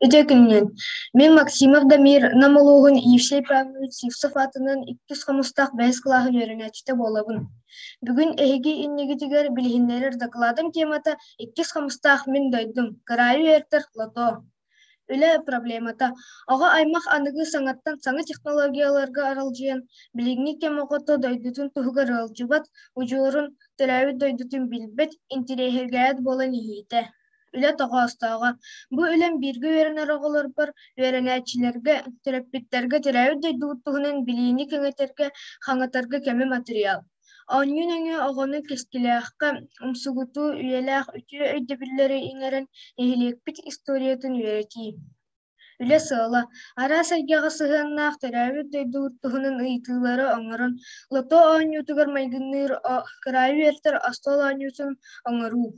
Үтүө күнүнэн! Мин Максимов Дамир Нам улууһун Евсей Павлович Сивцев аатынан иккис хомустаах бэһис кылааһын үөрэнээччитэ буолабын. Бүгүн эһиги иннигитигэр билиһиннэрэр дакылаатым темата «Иккис хомустаах мин дойдум, кыраайы үөрэтэр лото». Үлэ проблемата оҕо аймах аныгы саҥаттан саҥа технологияларга аралдьыйан, билиҥҥи кэм оҕото дойдутун туһугар ыалдьыбат, удьуорун, төрөөбүт дойдутун билбэт, интэриэһиргээбэт буолан иһиитэ. Үлэ тоҕоостооҕо. Бу үлэм бииргэ үөрэнэр оҕолорбор, үөрэнээччилэргэ, төрөппүттэргэ төрөөбүт дойдубут туһунан билиини кэҥэтэргэ, хаҥатарга көмө матырыйаал. Оонньуу нөҥүө оҕону кэскилээххэ умсугутуу, үйэлээх үтүө өйдөбүллэри иҥэрэн нэһилиэкпит историятын үөрэтии. Үлэ сыала: араас эйгэҕэ сыһыаннаах төрөөбүт дойдубут туһунан ыйытыылары оҥорон, лото оонньуутугар майгынныыр кыраайы үөрэтэр остуол оонньуутун оҥоруу.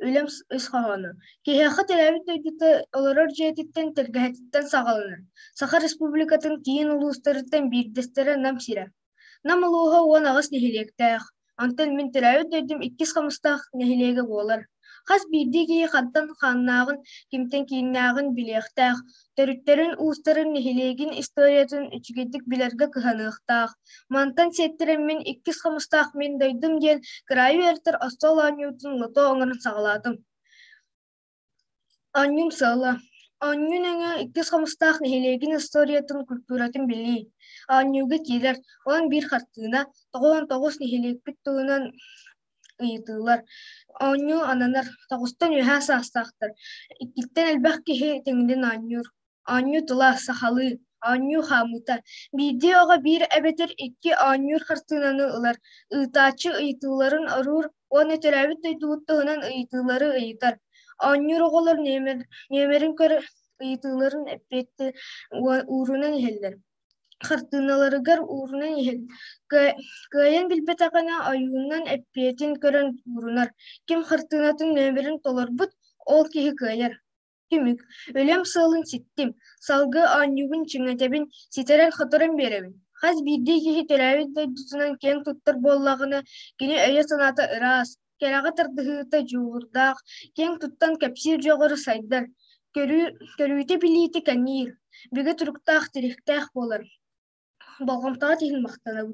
Үлэм ис хоһооно: Киһиэхэ төрөөбүт дойдута олорор дьиэтиттэн, тэлгэһэтиттэн саҕаланар. Саха Республикатын киин улуустарыттан биирдэстэрэ Нам сирэ. Нам улууһа 18 нэһилиэктээх, онтон мин төрөөбүт дойдум иккис Хомустаах нэһилиэгэ буолар. Хас биирдии киһи хантан хааннааҕын, кимтэн кииннээҕин билиэхтээх, төрүттэрин, уустарын, нэһилиэгин историятын үчүгэйдик билэргэ кыһаныахтаах. Мантан сиэттэрэн мин иккис хомустаах мин дойдум диэн кыраайы үөрэтэр остуол оонньуутун лото оҥорон саҕалаатым. Оонньуум сыала: оонньуу нөҥүө иккис хомустаах нэһилиэгин историятын, культуратын билии. Оонньууга киирэр 11 хартыына, 99 нэһилиэкпит туһунан ыйытыылар. Оонньуу ананар тоҕустан үөһээ саастаахтар, иккиттэн элбэх киһи тэҥинэн оонньуур. Оонньуу тыла сахалыы, оонньуу хаамыыта. Биирдии оҕо биир эбэтэр икки оонньуур хартыынаны ылар, ыытааччы ыйытыыларын оруур уонна төрөөбүт дойдубут туһунан ыйытыылары ыйытар. Оонньуур оҕолор нүөмэрин көрө ыйытыыларын эппиэтти уурунан иһэллэр. Хартыыналарыгар уурунан иһэн, кыайан билбэтэҕинэ ойуунан эппиэтин көрөн уурунар, ким хартыынатын нүөмэрин толорбут, ол киһи кыайар. Түмүк: үлэм сыалын ситтим, салгыы оонньуубун чиҥэтэбин, ситэрэн-хоторон биэрэбин. Хас биирдии киһи төрөөбүт дойдутунан киэн туттар буоллаҕына, кини өйө-санаата ыраас, кэрэҕэ тардыһыыта дьулуурдаах, киэҥ туттан кэпсиир дьоҕура сайдар, көрүүтэ-билиитэ кэҥиир, бигэ туруктаах, тирэхтээх буолар. Болҕомтоҕут иһин махтанабын.